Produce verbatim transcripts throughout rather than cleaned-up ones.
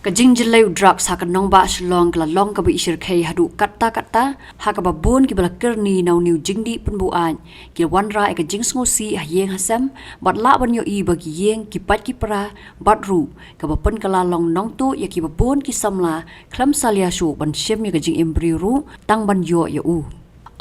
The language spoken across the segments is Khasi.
Ka jingjyllei u drugs ha ka nongbah Shillong ka la long kaba ishyrkhei haduh katta katta, ha kaba bun kiba la kyrni na une u jingdih pynbuaid ki la wanrah ïa ka jingsngewsih ha ïing ha sem, bad lah ban ïohi ba ki ïing, ki pait ki pra, bad ruh kaba pynkylla long nongtuh ïa kiba bun ki samla khlem salia shuh ban shim ïa ka jingim briew ruh tang ban ïoh ïa u.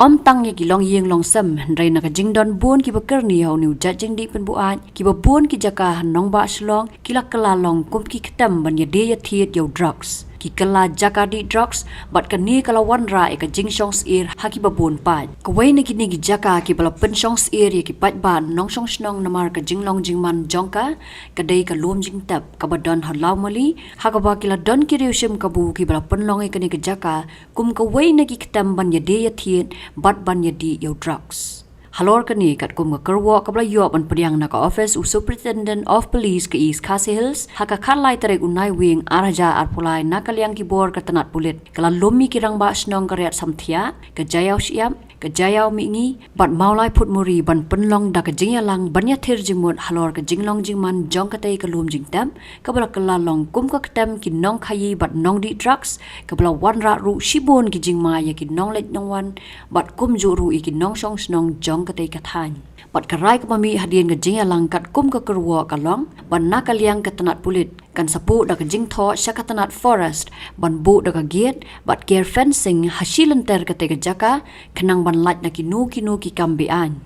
Ym tang ïa ki longïing longsem, hynrei na ka jingdon bun kiba kyrni ha une u jait jingdih pynbuaid, kiba bun ki jaka ha nongbah Shillong ki la kylla long kum ki ktem ban ïadie ïathied ïa u drugs. Ki kylla jaka dih drugs, bad kane ka la wanrah ïa ka jingshong syier ha kiba bun paid. Kawei na kine ki jaka kiba la pynshong syier ïa ki paidbah nongshong shnong namar ka jinglong jingman jong ka, ka dei ka lum jingtep kaba don ha Lawmali, ha kaba ki la don ki riewshim kabu kiba la pynlong ïa kane ka jaka kum kawei na ki ktem ban ïadie ïathied bad ban ïadih ïa u drugs. Halor kane, katkum ka kyrwoh kaba la ïoh ban pdiang na ka office u Superintendent of Police ka East Khasi Hills, ha ka khatlai tarik u Naiwieng ar hajar arphew lai, na ka liang ki bor ka tnat pulit ka la lum ïa ki rangbah shnong ka Riat Samthiah, ka Jaïaw Shyiap, ka Jaïaw Mihngi, bad Mawlai Phutmuri ban pynlong da ka jingïalang ban ïathir jingmut halor ka jinglong jingman jong katei ka lum jingtep, kaba la kylla long kum ka ktem ki nongkhaïi bad nongdih drugs, kaba la wanrah ruh shibun ki jingma ïa ki nongleit nongwan, bad kumjuh ruh ïa ki nongshong shnong jong katei ka thaiñ. Bad ka rai kaba mih hadien ka jingïalang katkum ka kyrwoh ka long ba na ka liang ka tnat pulit kan sa buh da ka jingthoh sha ka tnat forest ban buh da ka gate bad ker fencing ha shi lynter katei ka jaka, khnang ban lait na kino kino ki kam be-aiñ.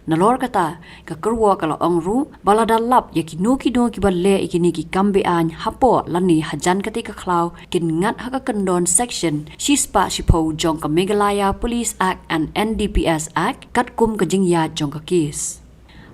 Nalor kata, ka kyrwoh ka la ong ruh ba lada lap ïa kino kino kiba leh ïa kine ki kam be-aiñ hapoh lane hajan katei ka khlaw, kin ngat ha ka kyndon section shispah shiphew jong ka Meghalaya Police Act and N D P S Act katkum ka jingïaid jong ka case.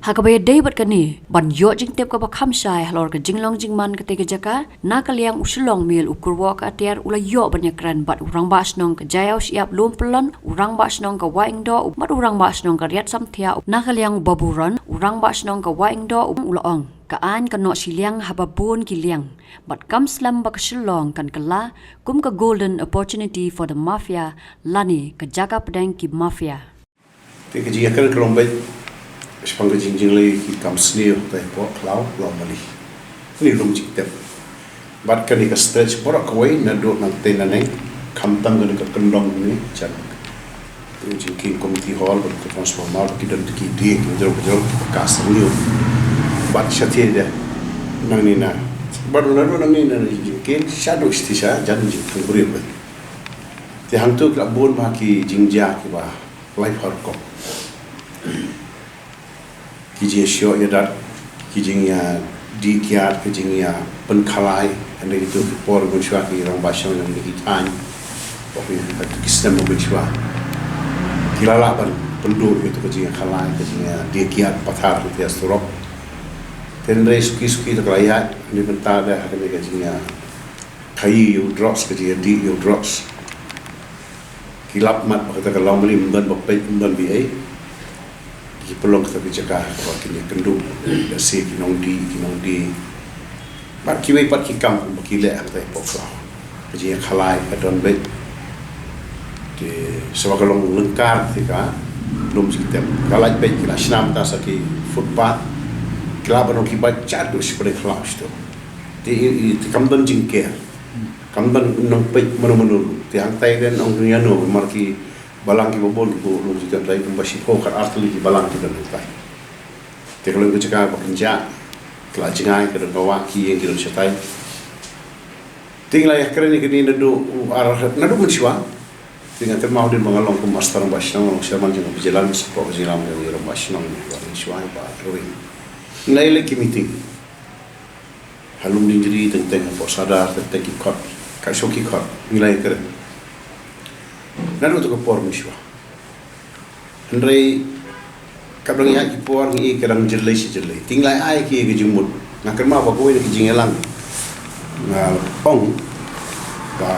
Ha kaba ïadei bad kane, ban ïoh jingtip kaba kham shai halor ka jinglong jingman katei ka jaka, na ka liang u Shillong Mail u kyrwoh ka atiar u la ïoh ban ïakren bad u rangbah shnong ka Jaïaw Shyiap Lum Pyllun, u rangbah shnong ka Wahingdoh, bad u rangbah shnong ka Riat Samthiah, na ka liang u Baburon, u rangbah shnong ka Wahingdoh, u la ong, ka aiñ ka noh shiliang haba bun ki liang, bad kam slem ba ka Shillong kan kylla kum ka golden opportunity for the mafia, lane ka jaka pdeng ki mafia. Te ka jingïakren ka long beit shaphang ka jingjyllei ki kam sniew, te hapoh khlaw Lawmali. Kane lum jingtep. Bad kane ka stretch baroh kawei naduh nangtei naneng, khamtam kane ka kyndong ne jan. Te jingkieng community hall, bad ka transformer, ki don ki dieng, ki jrong, ki jrong, ka sniew. Bad shathie de nangne na. Bad naduh nangne na jingkieng shaduh shathie sha jan jingkhang briew beit. Te hangto ki la bun ma ki jingjia kiba lai pha rukom. Ki jingïashoh ïadat, ki jingïadih kiad, ki jingïapynkhalai, hynrei kito ki por mynshuwa ki rangbah shnong na kine ki thaiñ, ki snem mynshuwa, ki la lah ban pynduh ïa kito ki jingïakhalai, ki jingïadih kiad pathar lynter surok. Te hynrei suki suki te ka la ïaid, hynrei mynta de ha kane ka jingïa khaïi ïa u drugs, ka jingïadih ïa u drugs. Ki lap mat ba kata ka Lawmali ym don ba peit, ym don ba ei. Ki pynlong kata ka jaka kaba kin ïakynduh, lehse ki nongdih, ki nongdih. Bad kiwei pat ki kam ba ki leh ha kata ka pok khlaw. Ka jingïakhalai ka don beit. Te shuwa ka long lyngkar te ka lum jingtep. Ka lait beit, ki la shna mynta sa ki footpath. Ki lah ban ong kiba jadu shi pdeng khlaw shito. Te i, i, te kam don jingker. Kam don nongpeit mano mano ruh. Te hangtai den ong ïano, mar ki balang kiba bun ki buh lum jingtep, tai kumba shiphew khatar tylli ki balang ki don hangtai. Te ka long ka jaka ba kynjah, ka la jngai, ka don ka wah, ki ïing ki don shatai. Te ngi la ïakren ïa kane naduh u ar, naduh mynshuwa. Te nga kynmaw hadien ba nga long kum u Master Rangbah Shnong, nga long Chairman jong ka Vigilance, hapoh ka jingïalam jong u Rangbah Shnong, ba mynshuwa ba Ring. Ngi la ïaleh ki meeting ha Lumdiengjri, teng teng hapoh Sadar, teng teng ki khot, ka shuh ki khot, ngi la ïakren. Naduh tu ka por mynshuwa. Hynrei ka dang ïaid ki por ngi i ka dang jyllei shi jyllei. Te ngi la ai ki ka jingmut. Nga kynmaw ba kawei na ki jingïalang nga ong ba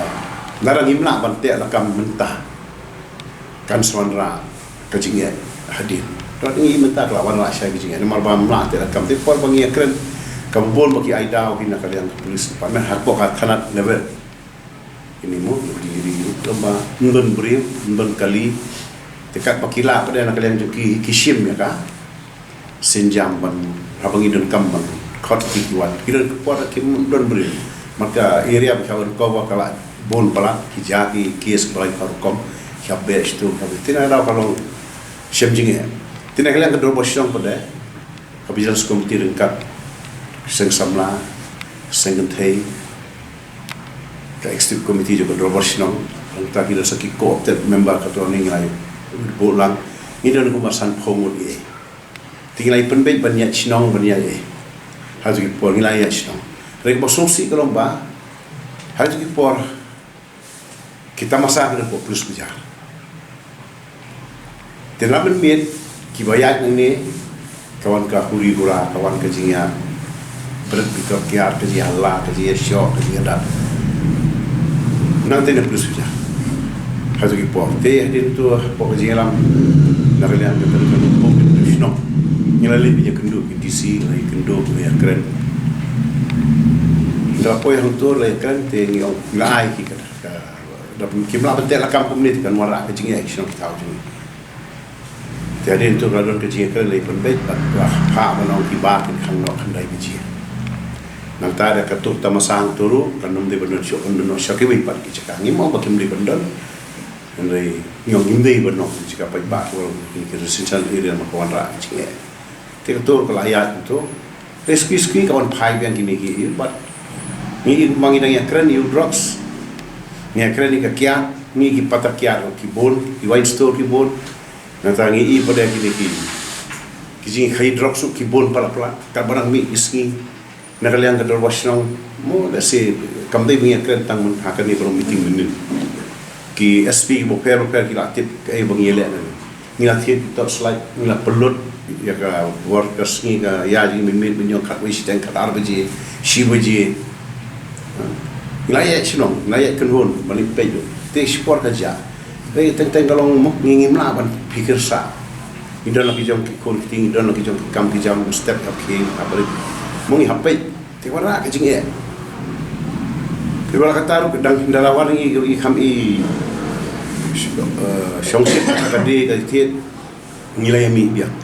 lada ngim lah ban teh lakam mynta, kan sa wanrah ka jingeh hadien. Te ngi i mynta ka la wanrah shai ka jingeh. Namar ba ym lah teh lakam, te por ba ngi ïakren, kaba bun ba ki ai daw hi na ka liang ka police department, hapoh ka thanat level. Kine mo, diri, lem ba ym don briew, ym don kali. Te katba ki lah pat de na ka liang jong ki, ki shim ïa ka sienjam ban, haba ngi donkam ban khot ki, ki wan. Ki don ka por ki ym don briew. Namar ka area ba ka recover ka la bun palat, ki jia ki case ba la ka rukom, ka best tu, ka tin na daw ka long shem jingeh. Tin na ka liang ka dorbar shnong pat de, ka Vigilance Committee ryngkat seng samla, seng kynthei, ka executive committee jong ka dorbar shnong, nangta ki da sa ki co-opted member ka to ni ngi la ïa buh lang, ngi don kumba san phew ngut ïa. Te ngi la ïa pynbeit ban ïa shnong ban ïa ïa. Ha tu ki por ngi la ïa shnong. Rek ba suk si ka long ba ha tu ki por ki tamasa ki da ko plus bajar. Te la mynmiet ki ba ïaid nangne, ka wan ka huri hura, ka wan ka jingïa bret, ka kiar, ka jingïa la, ka jingïa shoh, ka jingïa dat. Nangta ne plus bajar. Ha tu ki por. Te hadien tu hapoh ka jingïalam na ka liang ka tang ka pok ki shnong. Ngi la leit ïa kynduh ki D C, la ïa kynduh, la ïa kren. La poi hangto la ïa kren, te ngi ong ngi la ai ki ka, ka, da kim lah ban teh lakam kumne, te kan wanrah ka jingïa ki shnong ki thaw jong ngi. Te hadien tu ka la don ka jingïakren, la ïa pynbeit bad la phah ban ong ki ba kin khang noh khyndai baje. Nangta da ka tur tamasa hangto ruh kan ym dei ban don shuh, kan don shuh kiwei pat ki jaka. Ngim ong ba kim dei ban don. Hynrei ngi ong ngim dei ban don ki jaka paidbah ki, ki residential area ma ka wanrah ka jingeh. Te ka tur ka la ïaid hangto. Te suki suki ka wan phai biang kine ki ïing bad ngi ïa ma ngi dang ïakren ïa u drugs. Ngi ïakren ïa ka kiad, ngi ki pata kiad ki bun, ki wine store ki bun. Nangta ngi ïa pat ïa kine ki, ki jingkhie drugs ruh ki bun palat palat. Katba nang mih ki sngi na ka liang ka dorbar shnong, mo, lehse kam dei ba ngi ïakren tang myn ha kane baroh meeting mynnin. Ki S P ki bapher bapher ki la tip kaei ba ngi ïaleh na. Ngi la thied ki torchlight, ngi la pynlut ïa ka bor ka sngi ka ïa jingmynmiet mynñiong khatwei shiteng khatar baje, shi baje. Ngi la ïa shnong, ngi la ïa kynhun ban ïa peit. Te shipor ka jia. Te teng teng ka long mo, ngi ngim lah ban phikir sah. Ngi don la ki jong ki khun ki kti, ngi don la ki jong ki kam ki jam, step ha phi ha barit. Mo ngi hap peit. Te wanrah ka jingeh. Te ba la katta ruh dang da la wan ngi i kham i, eh, shongshit ka dei ka thied, ngi la ïa mih biang.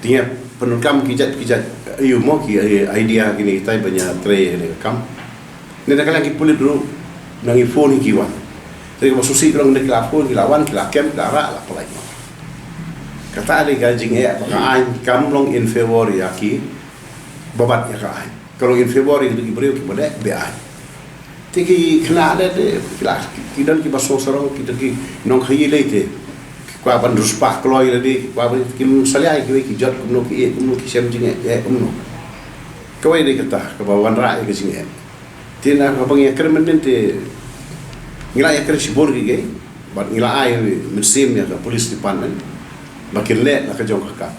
Te ngi ïa pyndonkam ki jait ki jait, ïa mo ki, eh, idea kine kitai ban ïa trei ne ka kam. Ne da ka liang ki pulit ruh nang ïa phone ki wan. Te kaba sngewsih ka long da ki la phone, ki la wan, ki la kem, ki la rah, la pynlait noh. Kata dei ka jingeh ba ka aiñ kam long in favor ïa ki ba bat ïa ka aiñ. Ka long in favor ïa ki briew kiba leh be-aiñ. Te ki khynnah de, de ki la, ki don kiba sngewsarong, ki don ki nongkhaïi lei te. Ki kwah ban riewspah kloi lade, ki kwah ban, kim salia ïa kiwei, ki jot kumno, ki ïeh kumno, ki shem jingeh, eh, kumno. Kawei dei kata kaba wanrah ïa ka jingeh. Te na kaba ngi ïakren mynnin te ngi la ïakren shibun kiei kiei bad ngi la ai mynsiem ïa ka police department ba kin leh la ka jong ka kam.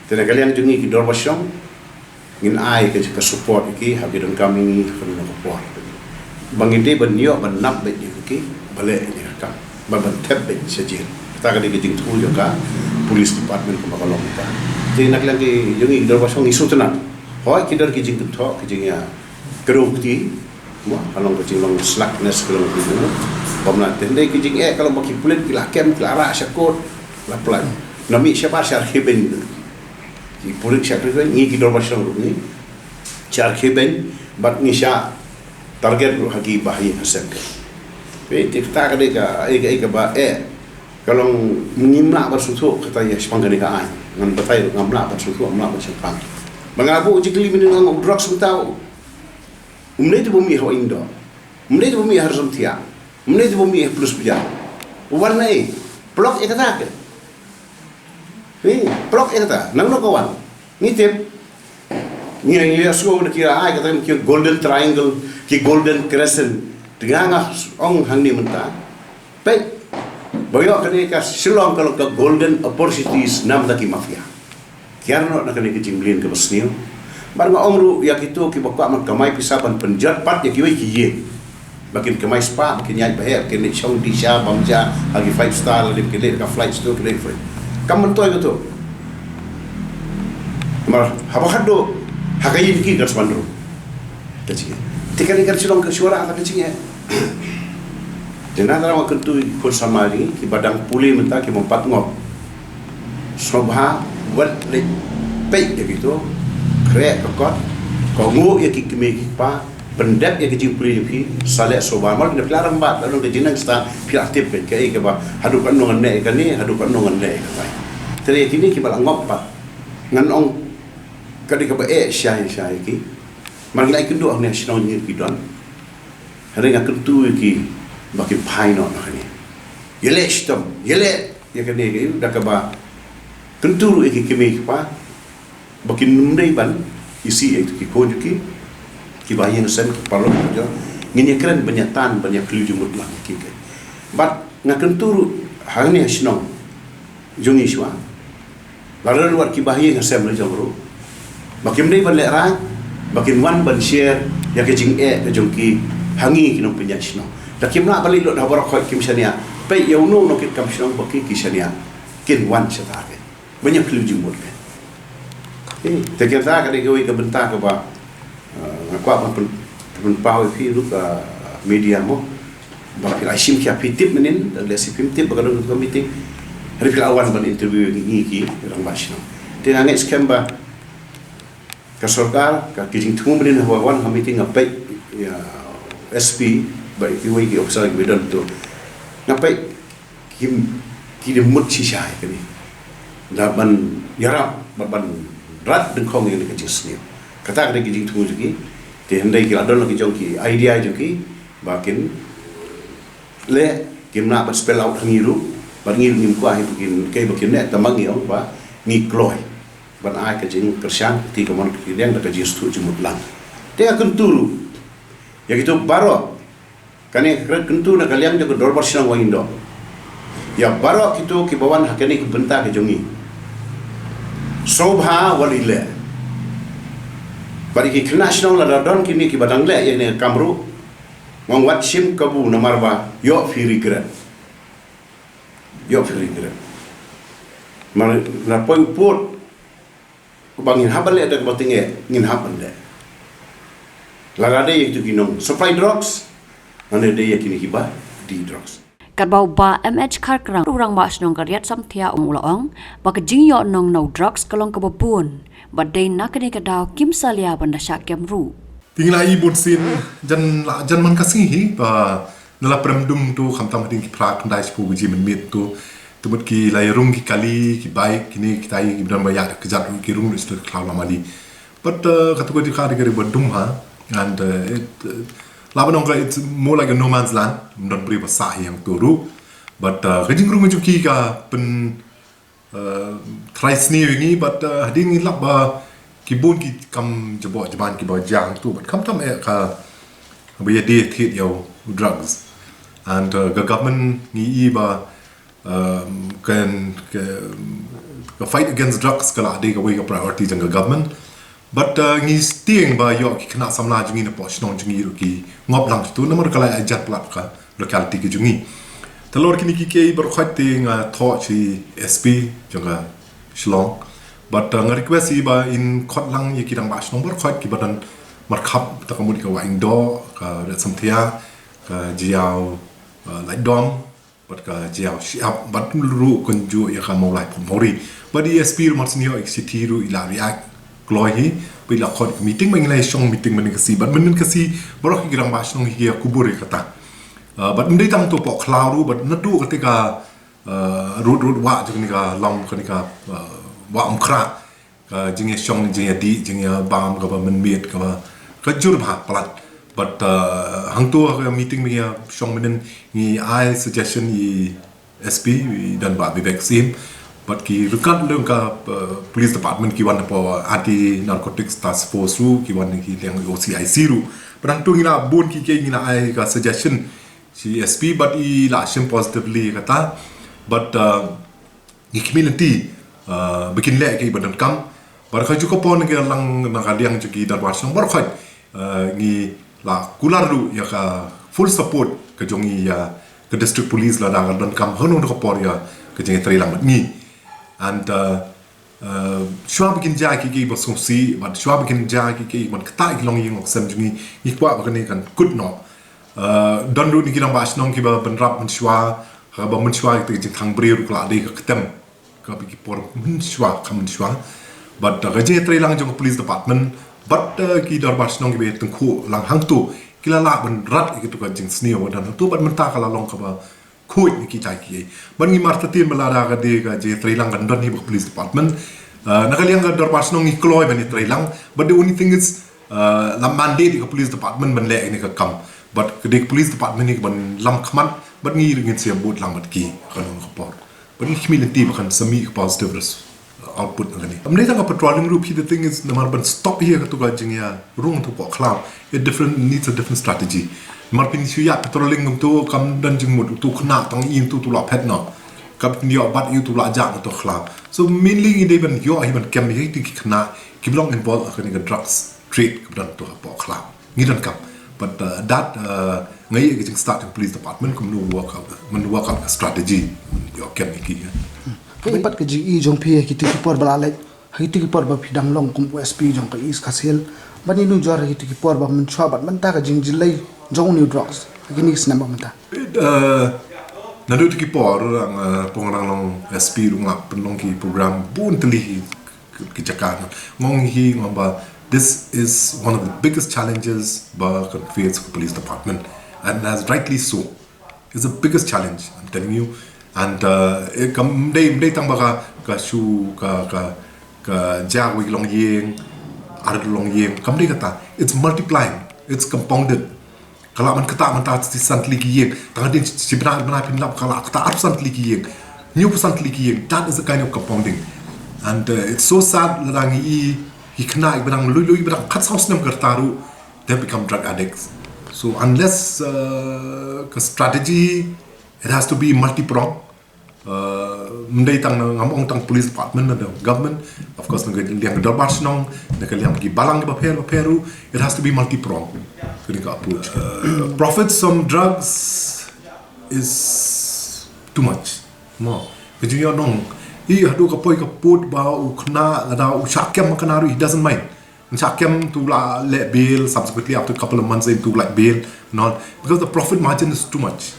Te na ka liang jong ngi ki dorbar shnong ngin ai ka, ka support ïa ki ha ki donkam ïa ngi ha kano kano ka por. Ba ngi dei ban ïoh ban nap beit ïa ki ba leh ïa ka kam, ba ban thep beit sha jel. Kata ka dei ka jingthmu jong ka police department kumba ka long kata. Te na ka liang ki jong ngi ki dorbar shnong ngi sngewtynnat. Hooid ki don ki jingkynthoh, ki jingïa kdew kti, mo, ka long ka jinglong slackness ka long ka jong u. Bym lah te hynrei ki jingeh ka long ba ki pulit ki la kem, ki la rah sha kut, la pynlait. Na mih shabar sha rkhie beiñ. Ki pulit sha rkhie beiñ, ngi ki dorbar shnong ruh ngi sha rkhie beiñ bad ngi shah target ruh ha ki ba ha ïing ha sem. Peit te kata ka dei ka, eh, ka, eh, kaba, eh, ka long ngim lah ban sngewthuh kata ïa shaphang kane ka aiñ. Ngan batai ruh ngam lah ban sngewthuh, ngam lah ban shemphang. Ba nga buh jingkylli mynne nga ong u drugs mynta um dei te ba mih ha Wahingdoh. Um dei te ba mih ha Rajamthiah. Um dei te ba mih ha Plus Bazaar. U wan na ei? Block ïa kata ke. Ni, block ïa kata. Nangno ka wan? Ngi tip. Ngi, ngi ïa sngew na ki ra ai kata ki Golden Triangle, ki Golden Crescent. Te nga nga ong hangne mynta. Peit, ba ïoh kane ka Shillong ka long ka golden opportunities namar ki mafia. Kiar noh na kane ka jingmlien kaba sniew. Bad nga ong ruh ïa kito kiba kwah ban kamai pisa ban pynjot pat ïa kiwei ki ïing. Ba kin kamai spah, ba kin ïaid ba heh, ba kin leit shong dih sha bam ja ha ki five star, lane ba kin leit ka flight store, kin leit flight. Kam myntoi kato. Namar haba khatduh ha ka ïing ki kan sa wan ruh. Ka jingeh. Te kane kan shu long ka shuwa ka jingeh. Te nangta nga kyntu ïa ki khun samla jong ngi kiba dang pule mynta ki bym pat ngop. Sngewbha wat leit peit ïa kito, khreh ka kot, kohnguh ïa ki kmie ki kpa, pyndep ïa ka jingpule jong phi, sa leh shuwa. Mar ne phi la rangbah, la don ka jingnang shisha, phi la tip ka, kaei kaba haduh katno ngan leh ïa kane, haduh katno ngan leh ïa katai. Te ïa kine kiba la ngop pat, ngan ong ka dei kaba eh shai shai ïa ki. Mar ngi la ïakynduh hangne ha shnong ngi ki don. Hynrei nga kyntu ïa ki ba kin phai noh na kane. Ïaleh shitom, ïaleh ïa kane ka ïa da kaba kyntu ruh ïa ki kmie ki kpa ba kin ym dei ban isih ïa ki khun jong ki, kiba ïeng sem ki paralok ki jong. Ngin ïakren ban ïa tan ban ïa khliew jingmut lang ïa ki. Bad nga kyntu ruh hangne ha shnong jong ngi shuwa. Lada don wat kiba ïeng ha sem la jong ruh, ba kim dei ban lehraiñ, ba kin wan ban share ïa ka jingeh ka jong ki ha ngi ki nongpynïaid shnong. Da kim lah ban leit lut ha baroh khoit kim shaniah. Peit ïa uno uno kit kam shnong ba ki ki shaniah. Kin wan shata ki ban ïa khliew jingmut ki. Eh, te kata ka dei kawei ka bynta kaba, eh, nga kwah ban pyn-, pynpaw ïa phi ruh ka media mo. Ba phi la shim khia phi tip mynnin, da lehse phim tip ba ka don ka meeting. Hynrei phi la wan ban interview ngi ki rangbah shnong. Te nga ngeit skhem ba ka sorkar, ka ki jingthmu mynnin haba wan ha meeting nga peit ïa S P, ba kiwei ki officer kiba don tu. Nga peit ki, ki dei mut shisha ïa kane. Da ban ïarap, ba ban rat dyngkhong ïa kane ka jingsniew. Kata ka dei ki jingthmu jong ki. Te hynrei ki la don la ki jong ki idea jong ki ba kin leh, kim lah ban spell out ha ngi ruh, bad ngi ruh ngim kwah hi ba kin, kaei ba kin leh, tang ba ngi ong ba ngi kloi ban ai ka jingkyrshan, kti kamon kti liang da ka jingsngewthuh jingmut lang. Te nga kyntu ruh ïa kito baroh, kane ka kyntu na ka liang jong ka dorbar shnong Wahingdoh, ïa baroh kito kiba wan ha kane ka bynta ka jong ngi, sngewbha wat leh. Bad ïa ki khynnah shnong lada don kine kiba dang leh ïa kane ka kam ruh, nga ong wat shim kabu namar ba ïoh phi regret. Ïoh phi regret. Mar la poi u pud uba ngin hap ban leh da kaba tyngeh, ngin hap ban leh. Lada dei ïa kitu ki nong supply drugs, lane dei ïa kine kiba dih drugs. Katba u Bah M H Kharkrang, u rangbah shnong ka Riat Samthiah, u la ong ba ka jingïoh nong na u drugs ka long kaba bun, bad dei na kane ka daw kim salia ban da shah kem ruh. Te ngi la ïohi bun sien, jan la, jan man ka sngi hi ba na la prem dum tu, khamtam hadien ki phra khyndai shiphew baje mynmiet tu. Te mut ki la ïarung ki kali, ki bike, kine kitai kiba don ba ïaid kjat ruh ki rung ruh sha ka khlaw lamali. But, uh, katu ka jaka dei ka dei ba dum ha. And, uh, it, uh, lah ban ong ka, it's more like a no man's land. Ym don briew ba sah hi hangtu ruh. But, uh, ka jingrung ka jong ki ka pyn, uh, tharai sniew ïa ngi, but, uh, hadien ngi lap ba ki bun ki kam jaboh jaman kiba jia hangtu, but khamtam eh ka ba ïadei thied ïa u drugs. And, uh, ka government ngi i ba, um, kan, ka, ka fight against drugs ka la dei kawei ka priority jong ka government. But, uh, ngi tieng ba ïoh ki khynnah samla jong ngi na poh shnong jong ngi ruh ki ngop lang tu namar ka la ïa jan palat ka locality ka jong ngi. Te halor kine kiei kiei baroh khoit te nga thoh sha i S P jong ka Shillong. But, uh, nga request i ba in khot lang ïa ki rangbah shnong baroh khoit kiba don markhap, te ka mut ka Wahingdoh, ka Riat Samthiah, ka Jaïaw, uh, Laitdom, bad ka Jaïaw Shyiap, bad ruh kumjuh ïa ka Mawlai Phuhmawri. Bad i S P ruh mar shu ïoh ïa ka shithi ruh i la react kloi hi, bad i la khot ka meeting, ba ngi la ïa shong meeting mynnin ka sngi, bad mynnin ka sngi baroh ki rangbah shnong hi ki ïa kubur ïa kata. Uh, bad ym dei tang tu poh khlaw ruh, bad naduh kata ka, uh, rud rud wah jong kane ka long, kane ka, uh, Wah Umkhrah. Ka jingïashong, jingïadih, jingïabam kaba mynmiet, kaba ka jur bha palat. But, uh, hangtu ha ka meeting ba ngi ïashong mynnin, ngi ai suggestion ïa i S P, i don Bah Vivek Syiem. But ki ryngkat lem ka, uh, police department ki wan hapoh Anti Narcotics Task Force ruh, ki wan ki liang O C I C ruh. But hangtu ngi la bun kiei kiei ngi la ai ka suggestion sha i S P, but i la shim positively kata. But, uh, ngi khmih lynti, uh, ba kin leh kiba donkam. Bad ka juh ka por ngi la lang na ka liang jong ki dorbar shnong baroh khoit, uh, ngi la kular ruh ïa ka full support ka jong ngi ïa ka district police lada ka donkam hano hano ka por ïa ka jingïatreilang bad ngi. And, uh, uh, shuwa ba kin jia kiei kiei ba sngewsih, bad shuwa ba kin jia kiei kiei ban ktah ïa ki longïing longsem jong ngi, ngi kwah ba kane kan kut noh. Uh, don ruh na ki rangbah shnong kiba bynrap mynshuwa, haba mynshuwa ïa ka jingthang briew ruh ka la dei ka ktem. Kaba ki por mynshuwa, ka mynshuwa. But, uh, ka jingïatreilang jong ka police department, Bad, eh, ki dorbar shnong kiba tyngkhuh lang hangto ki la lah ban rat ïa kito ka jingsniew ba don hangto, bad mynta ka la long kaba khuid na kita kiei. Bad ngi martatien ba lada ka dei ka jingtreilang kan don hi bad ka police department. Eh, na ka liang ka dorbar shnong ngi kloi ban ïatreilang. But the only thing is, eh, la mandate ïa ka police department ban leh ïa kane ka kam. Bad ka dei ka police department hi kaban lam khmat, bad ngi ruh ngin sa ïabud lang bad ki ha kano kano ka por. Bad ngi khmih lynti ba kan sa mih ka positive res-, output na kane. Ym dei tang ka patrolling ruh, the thing is, namar ban stop hi ïa kato ka jingïarung to hapoh khlaw, it different, needs a different strategy. Namar phin shu ïa patrolling kumto kam don jingmut, uto u khynnah tang ïa uto uto u la phet noh. Kam phin ïoh bat ïa uto u la jah na to khlaw. So mainly ngi dei ban ïoh hi ban kem ïa kito ki khynnah kiba long involved ha kane ka drugs trade kaba don to hapoh khlaw. Ngi donkam. But, uh, that, uh, nga ïohi ka jingstad jong police department kumno work out, kumno work out ka strategy. Ïoh kem ïa ki, eh. Kaei pat ka jingïohi jong phi ha kito ki por ba la leit, ha kito ki por ba phi dang long kum u S P jong ka East Khasi Hills? Bad ïano jor ha kito ki por ba mynshuwa bad mynta ka jingjyllei jong une u drugs ha kine ki snem ba mynta? Eh, naduh kito ki por, nga, eh, pynrang long S P ruh nga pynlong ki program bun tylli ki, ki jaka. Nga ong hi, nga ong ba, this is one of the biggest challenges ba kan face ka police department, and as rightly so. It's the biggest challenge, I'm telling you. And, uh, eh, kam dei, dei tang ba ka, ka shu, ka, ka, ka jia wei long ïing, ar long ïing, kam dei kata. It's multiplying, it's compounded. Ka lah ban kata mynta shi san tylli ki ïing. Tang hadien shi bnai, bnai phin lap ka lah kata arphew san tylli ki ïing. Hynñiewphew san tylli ki ïing. That is the kind of compounding. And, uh, it's so sad lada ngi i, i khynnah iba dang lui lui, iba dang khatsaw snem ka rta ruh, they become drug addicts. So unless, uh, ka strategy, it has to be multi-pronged. Uh, ym dei tang na, ngam ong tang police department, na ka government, of course, na ka liang ka dorbar shnong, na ka liang ki balang kiba pher, ba pher ruh, it has to be multi-pronged. Kane ka approach. Uh, profits from drugs is too much. Mo. Ka jingïoh nong. I haduh ka poi ka pud ba u khynnah lada u shah kem kane ruh, he doesn't mind. Shah kem, to la leh bail, subsequently after a couple of months, then to la bail, and all, because the profit margin is too much.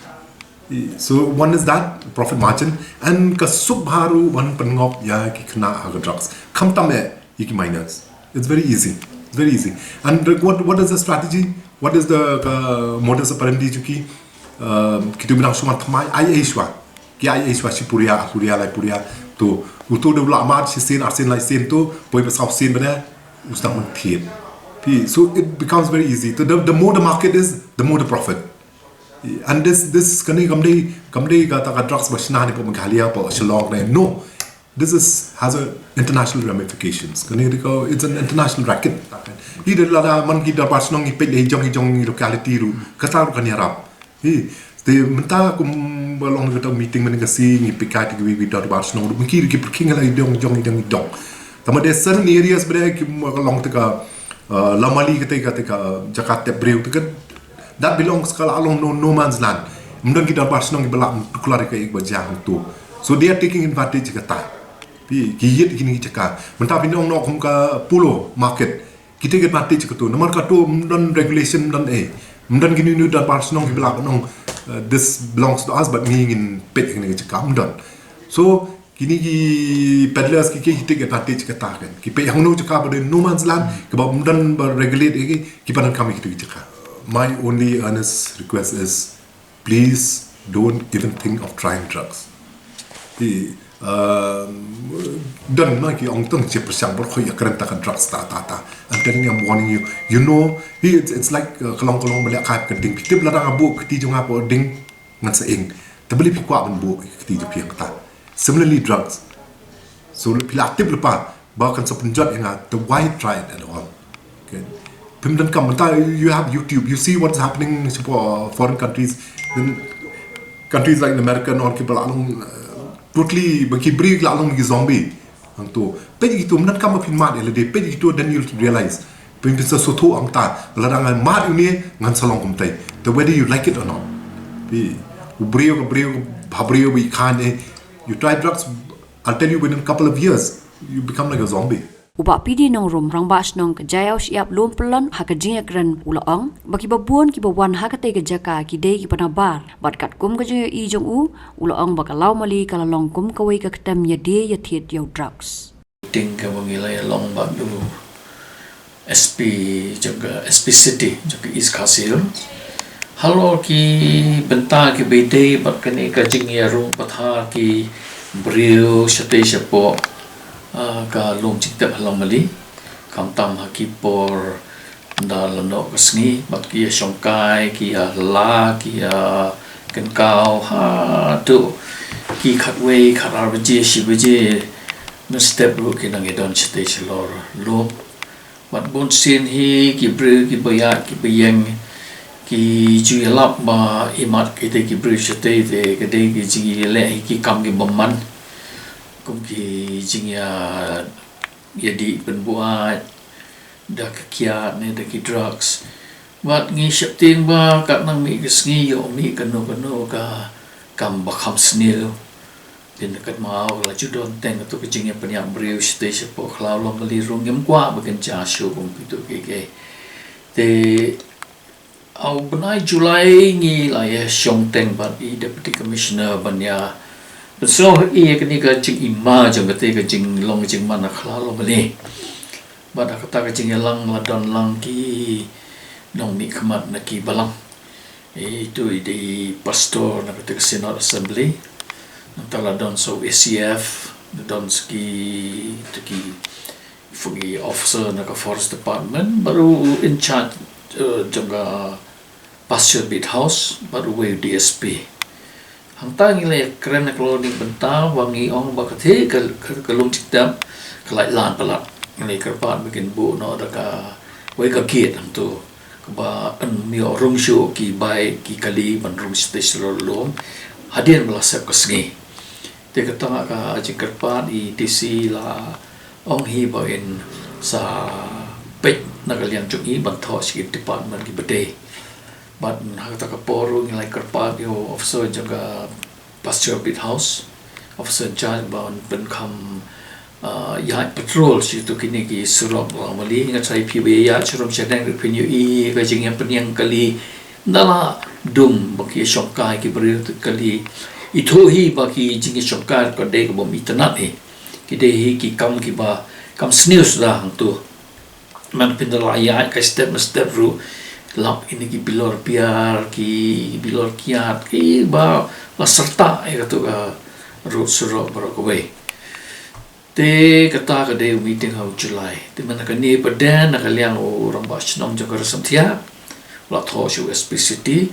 So one is that profit margin, and ka suk bha ruh ban pynngop ïa ki khynnah ha ka drugs. Khamtam eh ïa ki minors. It's very easy. It's very easy. And what, what is the strategy? What is the, uh, modus operandi jong ki? Um, kito ba dang shu wan thymmai, ai ei shuwa. Ki ai ei shuwa shi puria, ar puria, lai puria. To, uto u dei u la mad shisien, arsien, laisien to, poi ba saw sien bad u sdang ban thied. Phi, so it becomes very easy. So the, the more the market is, the more the profit. And this, this, kane kam dei, kam dei kata ka drugs ba shna ne hapoh Meghalaya, hapoh Shillong ne. No. This is, has a international ramifications. Kane dei ka, it's an international racket. Hi, da lada man ki dorbar shnong ngi peit ïa i jong i jong i locality ruh, kata ruh kan ïarap. Hi, te mynta kumba long kata meeting mynne ka sngi, ngi peit ïa kiwei kiwei ki dorbar shnong ruh, ki, ki pyrkhing la i dong, jong, i dong, i dong. Tangba there are certain areas ba dei kumba long te ka, uh, Lawmali kata, kata ka jaka tep briew te ka, that belongs, ka la long no, no man's land. Ym don ki dorbar shnong kiba lah ban tuklar ïa kaei kaba jia hangto. So they are taking advantage kata. Phi, ki ïit kine ki jaka. Mynta phin ong noh kum ka Polo market. Ki take advantage kato. Namar kato ym don regulation, ym don eh. Ym don kine, kine dorbar shnong kiba lah ban ong, uh, this belongs to us, but ngi ngin peit kine ki jaka, ym don. So kine ki peddlers ki, ki take advantage kata kan. Ki peit hangno jaka ba dei no man's land, kaba ym don ba regulate eh, ki, ki pan kam ïa kito ki jaka. My only earnest request is, please don't even think of trying drugs. Phi, um, don ma ki ong tang, shi pyrshang bor khoi ïa kren ta ka drugs ta, ta, ta. I'm telling you, I'm warning you. You know, phi, it's, it's like, uh, ka long, ka long ba leh ka, ka ding. Phi tip lada nga buh kti jong nga hapoh ding, ngan sa ing. Te balei phi kwah ban buh kti jong phi hangta? Similarly, drugs. So phi la tip lypa ba kan sa pynjot ïa nga, then why try it at all? Okay. Phim donkam, mynta you have YouTube, you see what's happening in foreign countries, then countries like in America and all, kiba la long, uh, totally, ba ki briew ki la long ki zombie. Hangto, peit ïa kito, ym donkam ba phin mad ïa lade, peit ïa kito, then you'll realize. Phin, phin sa sngewthuh hangta, lada ngan mad ïa une, ngan sa long kumtai. Te whether you like it or not. Phi, u briew ka briew, ka briew ba i khan eh, you try drugs, I'll tell you, within a couple of years, you become like a zombie. U Bah P D Nongrum, Rangbah Shnong ka Jaiaw Shyiap Lum Pyllun, ha ka jingïakren u la ong ba kiba bun kiba wan ha katei ka jaka ki dei kiba nabar, bad katkum ka jingïohi jong u, u la ong ba ka Lawmali ka la long kum kawei ka ktem ïadie ïathied ïa u drugs. Ting kaba ngi la ïalong bad u, S P jong ka S P City jong ka East Khasi Hills. Halor ki bynta kiba ïadei bad kane ka jingïarung pathar ki briew shatei shapoh, ah, ka Lum Jingtep ha Lawmali. Khamtam ha ki por ynda la noh ka sngi bad ki ïashongkai, ki ïala, ki ïakynkaw haduh ki khatwei, khatar baje, shi baje mynstep ruh ki nang ïadon shatei shalor lum. Bad bunsien hi ki briew kiba ïaid kiba ïeng ki ju ïalap ba imat kitei ki briew shatei te ka dei ki jingïaleh hi ki kam ki bymman, kum ki jingïa, ïadih pynbuaid da ka kiad ne da ki drugs. Bad ngi sheptieng ba kat nang mih ka sngi ïoh mih kano kano ka kam ba kham sniew. Te na kynmaw la ju don teng kato ka jingïapynïap briew shatei shapoh khlaw Lawmali ruh ngim kwah ba kan jia shuh kum kito kiei kiei. Te ha u bnai July ngi la ïashong teng bad i Deputy Commissioner ban ïa pynsngew ïa kane ka jingima jong kata ka jinglong jingman ha khlaw Lawmali. Bad ha kata ka jingïalang la don lang ki nongmihkhmat na ki balang. Itu i dei pastor na kata ka Synod Assembly. Nangta la don sa u A C F, la don sa ki, tu ki, fu ki officer na ka Forest Department, bad u in charge, eh, jong ka Pasture Beat House, bad uwei u D S P. Hangta ngi la ïakren na ka long ding bynta, ba ngi ong ba kata ka, ka, ka Lum Jingtep ka la ïaid lan palat. Ngi la ïakyrpad ba kin buh noh da kawei ka gate hangto, kaba ym ïoh rung shuh ki bike, ki kali ban rung shatei shalor lum hadien ba la sep ka sngi. Te kata ka jingkyrpad i D C la ong hi ba in sa peit na ka liang jong i ban thoh sha ki department kiba dei. Bad ha kata ka por ruh ngi la ïakyrpad ïa u officer jong ka Pasture Beat House, officer in charge, ba un pynkham, ah, ïaid patrol sha kito kine ki surok Lawmali. Nga tharai phi ba ïaid sharum shadeng ruh phin ïohi ka jingïapynïeng kali. Ynda la dum ba ki ïashongkai ki briew, te kali ithuh hi ba ki jingïashongkai ka dei kaba ym itynnad hi. Ki dei hi ki kam kiba kam sniew suda hangto. Mynta phin da la ïaid ka step ma step ruh, lap ïa kine ki bilor biar, ki bilor kiad, kiba la syrta ïa kato ka road surok baroh kawei. Te kata ka dei u meeting ha u July. Te mynta kane pat de na ka liang u rangbah shnong jong ka Ri Synthiah la thoh sha u S P City.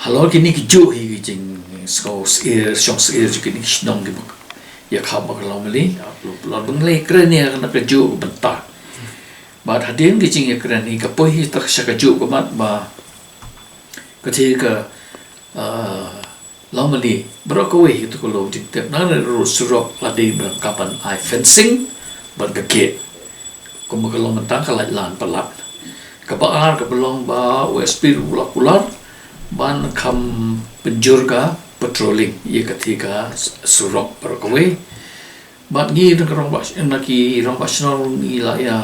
Halor kine kijuh hi ki jingsngew syier, shong syier jong kine ki shnong kiba ïakhap bad ka Lawmali. La, la, la bynlei kren ïa kane kajuh ka bynta. Bad hadien ka jingïakren hi ka poi hi tang sha kajuh ka mat ba kata ka, ah, Lawmali baroh kawei hi tu ka Lum Jingtep, na ka road surok la dei ban ka ban ai fencing bad ka gate. Kumba ka long mynta ka la ïaid lan palat. Kaba ar kaba long ba u S P ruh u la kular ban kham pynjur ka patrolling ïa kata ka surok baroh kawei. Bad ngi na ka rangbah, na ki rangbah shnong ngi la ïa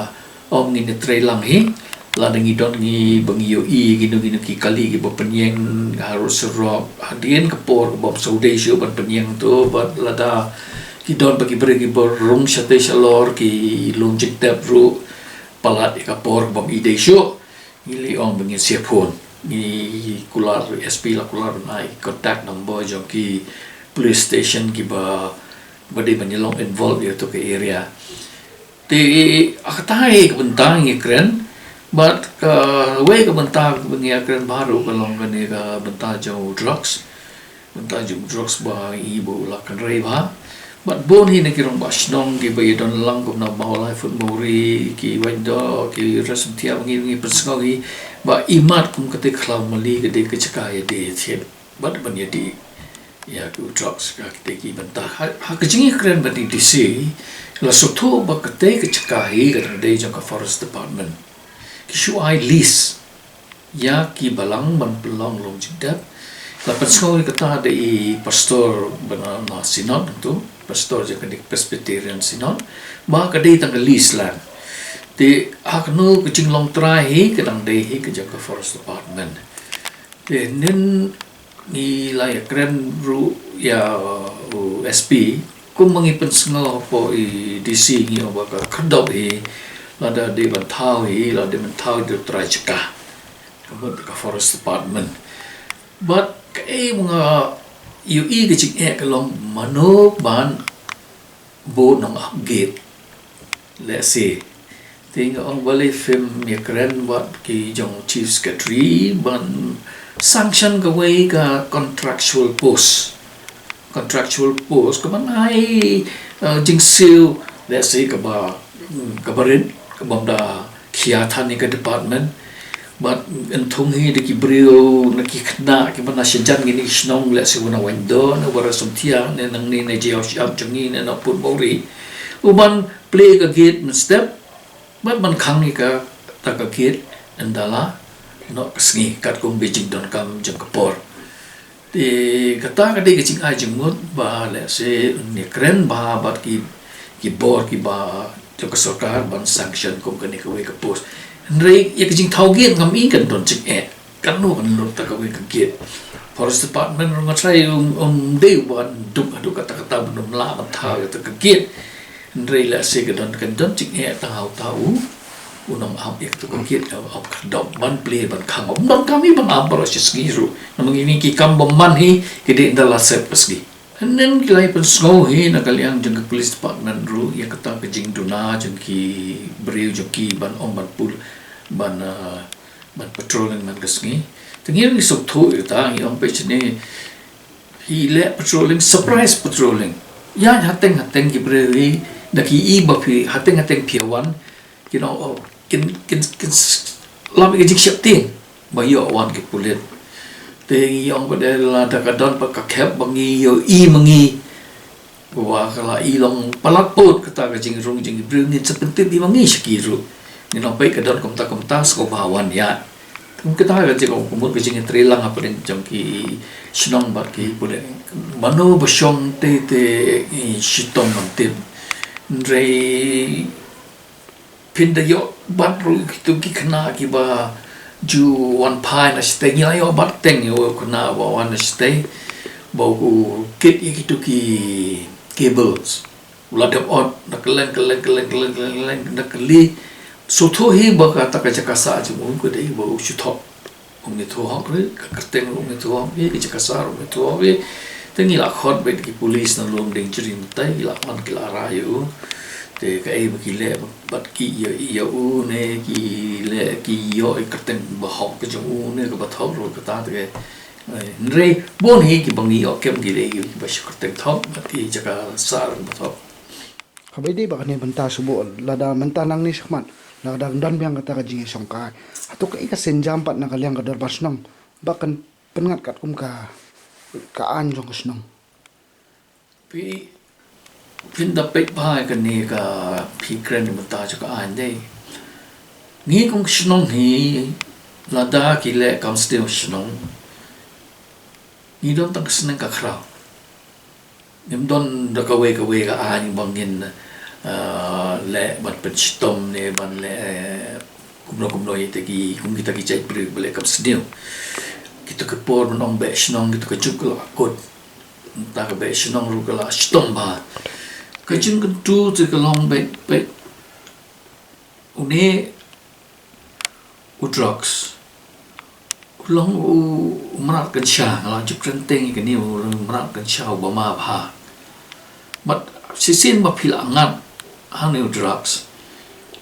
ong ngin ïatreilang hi. Lada ngi don ngi ba ngi ïohi kino kino ki kali kiba pynïeng ha road surok hadien ka por kaba ym shu dei shuh ban pynïeng to, bad lada ki don ba ki briew kiba rung shatei shalor ki Lum Jingtep ruh palat ïa ka por kaba ym dei shuh, ngi la ong ba ngin sa phone. Ngi kular, S P la kular ban ai contact number jong ki police station kiba, ba dei ban ïa long involve ïa tu ka area. Te ha kata hi ka bynta ngi kren, bad kawei ka bynta ba ngi kren baroh ka long kane ka bynta jong drugs. Bynta jong drugs ba i ba u la kynrei bha. Bad bun hi na ki rangbah shnong kiba ïadon lang kum na Mawlai, Phutmawri, ki Waitdoh, ki Ri Synthiah, ba ngi, ngi pynsngew hi ba imat kum kata ka Lawmali ka dei ka jaka ïadie thied bad ban ïadie ïa ki drugs, ka kata ki bynta. Ha, ha ka jingïakren bad i D C la sngewthuh ba kata ka jaka hi ka dang dei jong ka Forest Department. Ki shu ai lease ïa ki balang ban pynlong Lum Jingtep. La pynsngew ïa kata da i pastor ba na, na Synod tu, pastor jong kane ka Presbyterian Synod, ba ka dei tang ka lease land. Te ha kano ka jinglong trai hi ka dang dei hi ka jong ka Forest Department. Te nin ngi la ïakren ruh ïa u S P, kumba ngi pynsngew hapoh i D C ngi ong ba ka khyrdop hi Lada dei ban thaw hi, lada dei ban thaw hi da u trai jaka, ka mut ka Forest Department. Bad kaei ba nga ïohi ka jingeh ka long mano ban bud nongap gate. Let's say, te nga ong balei phim ïakren bad ki jong Chief Secretary ban sanction kawei ka contractual post. Contractual post kaban ai, uh, jingsiew, let's say, kaba, mm, kaba rit, kaba ym da khia than ïa ka department. Bad yn thung hi da ki briew, na ki khynnah kiba na shajan kine ki shnong, let's say, u na Wahyndoh, na Barasymthiang, ne nangne na Jaiaw Shyiap jong ngi, ne na Phuboori, u ban plie ka gate mynstep, bad ban khang ïa kata ka gate ynda la noh ka sngi, katkum ka jingdonkam jong ka por. Te kata ka dei ka jingai jingmut ba, let's say, yn ïakren bha bad ki, ki bor kiba jong ka sorkar ban sanction kum kane kawei ka post. Hynrei ïa ka jingthaw gate ngam i kan don jingeh. Kano kan lut kata kawei ka gate. Forest Department ruh nga tharai um, um dei ban duk haduh katta katta ban ym lah ban thaw ïa kata ka gate. Hynrei lehse ka don, kan don jingeh tang ha uta u, u nongap ïa kata ka gate, u ap khyrdop ban plie ban khang. Ym don kam i ban ap baroh shi sngi ruh. Namar kine ki kam bymman hi ki dei ynda la sep ka sngi. Hynnin ki la ïa pynsngew hi na ka liang jong ka Police Department ruh ïa kata ka jingduna jong ki briew jong ki ban ong ban pul, ban, ah, ban patrolling man ka sngi. Te ngi ruh ngi sngewthuh ïa kata, ngi ong peit shane, ki leh patrolling, surprise patrolling. Ïa hateng hateng ki briew hi, da ki i ba phi hateng hateng phi wan, kin ong, oh, kin, kin, kin s-, lam ïa ka jingsheptieng ba ïoh wan ki pulit. Te ngi ong ba dei lada ka don pat ka khep ba ngi ïohi ma ngi, ba ka la i long palat pud kata ka jingrung jong ki briew, ngin sa pyntip ïa ma ngi sha ki ruh. Ngin ong peit ka don kumta kumta, sngewbha wan ïaid. Kum kata ka jingong kumut ka jingïatreilang hapdeng jong ki shnong bad ki pulit. Mano ba shong te te, eh, shitom ngam tip. Hynrei phin da ïoh bat ruh kito ki khynnah kiba ju wan phai na shatei, ngi la ïoh bat teng ïa u khynnah ba wan na shatei, ba u kit ïa kito ki cables. U la dep ot, da kylleng, kylleng, kylleng, kylleng, kylleng, da kylli. Sngewthuh hi ba kata ka jaka sah jong u ka dei ba u shu thok. Um ithuh hok ruh, ka kyrteng ruh um ithuh hok hi, ka jaka sah ruh um ithuh hok hi. Te ngi la khot beit ki police na Lumdiengjri mynta, ki la wan ki la rah ïa u. Te kaei ba ki leh bad ki ïa, ïa u ne, ki leh ki ïoh ïa ka kyrteng ba hok ka jong u ne kaba thok ruh kata te. Hynrei bun hi kiba ngi ïoh kem ki dei kiba shu kyrteng thok bad ki jaka sah ruh ba thok. Haba ïadei bad kane mynta shuh, lada mynta nangne shakhmat, lada don biang kata ka jingïashongkai, hato kaei ka sienjam pat na ka liang ka dorbar shnong ba kan pynngat katkum ka, ka aiñ jong ka shnong? Phi, phin da peit bha ïa kane ka, phi kren mynta jong ka aiñ dei. Ngi kum ka shnong hi, lada ki leh kam sniew shnong, ngi don tang ka sneng ka khraw. Ngim don da kawei kawei ka aiñ ba ngin, ah, leh ban pynshitom ne ban leh, eh, kumno kumno ïa kita ki, kum kita ki jaitbynriew ba leh kam sniew. Kita ki por ban ong beh shnong, kita ka juk ka la kut. Mynta ka beh shnong ruh ka la shitom bha. Ka jingkyntu te ka long beit, beit. Une u drugs u long u, u mrad kynsha, nga la ju kren teng ïa kane, u long u mrad kynsha uba ma bha. Bad shisien ba phi la ngat hangne u drugs,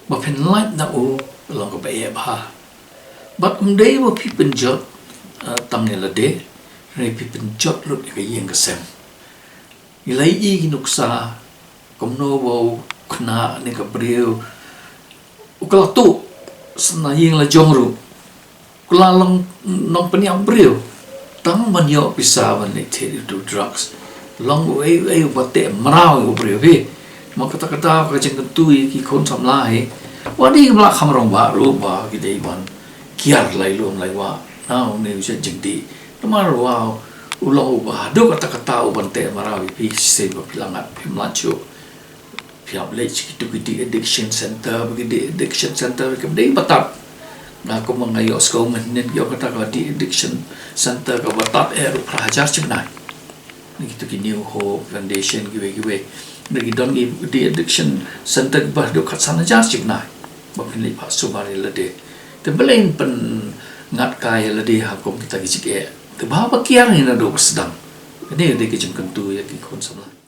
ba phin lait na u, u long kaba eh bha. Bad ym dei ba phi pynjot, eh, tam ne lade, hynrei phi pynjot lut ïa ka ïing ka sem. Ngi la ïohi ki nuksa kumno ba u khynnah ne ka briew u ka la tuh sha na ïing la jong ruh, u ka la long nongpynïap briew tang ban ïoh pisa ban leit thied ïa u drugs. Long uei uei uba teh mraw ïa u briew hi. Ma kata kata ka jingkyntu ïa ki khun samla hi, wat ïa ki ba la kham rangbah ruh ba ki dei ban kiar lai lum lai wah na une u jait jingdih. Namar ba u long uba haduh katta katta u ban teh mraw ïa phi shisien ba phi la ngat phim lah shuh. Phi hap leit sha kito ki de-addiction center, ba ki de-addiction center kim dei ba tap. Nga kumba nga ïohsngew mynhynnin ïoh kata ka de-addiction center kaba tap eh ruh phra hajar shi bnai. Na kito ki New Hope Foundation kiwei kiwei. Na ki don ki de-addiction center kiba haduh khatsan hajar shi bnai. ba phin leit phah sumar ïa lade. Te balei pynïaid kai ïa lade ha kum kita ki jingeh? Te ba ba kiar ïa naduh ba sdang. Kane ka dei ka jingkyntu ïa ki khun samla.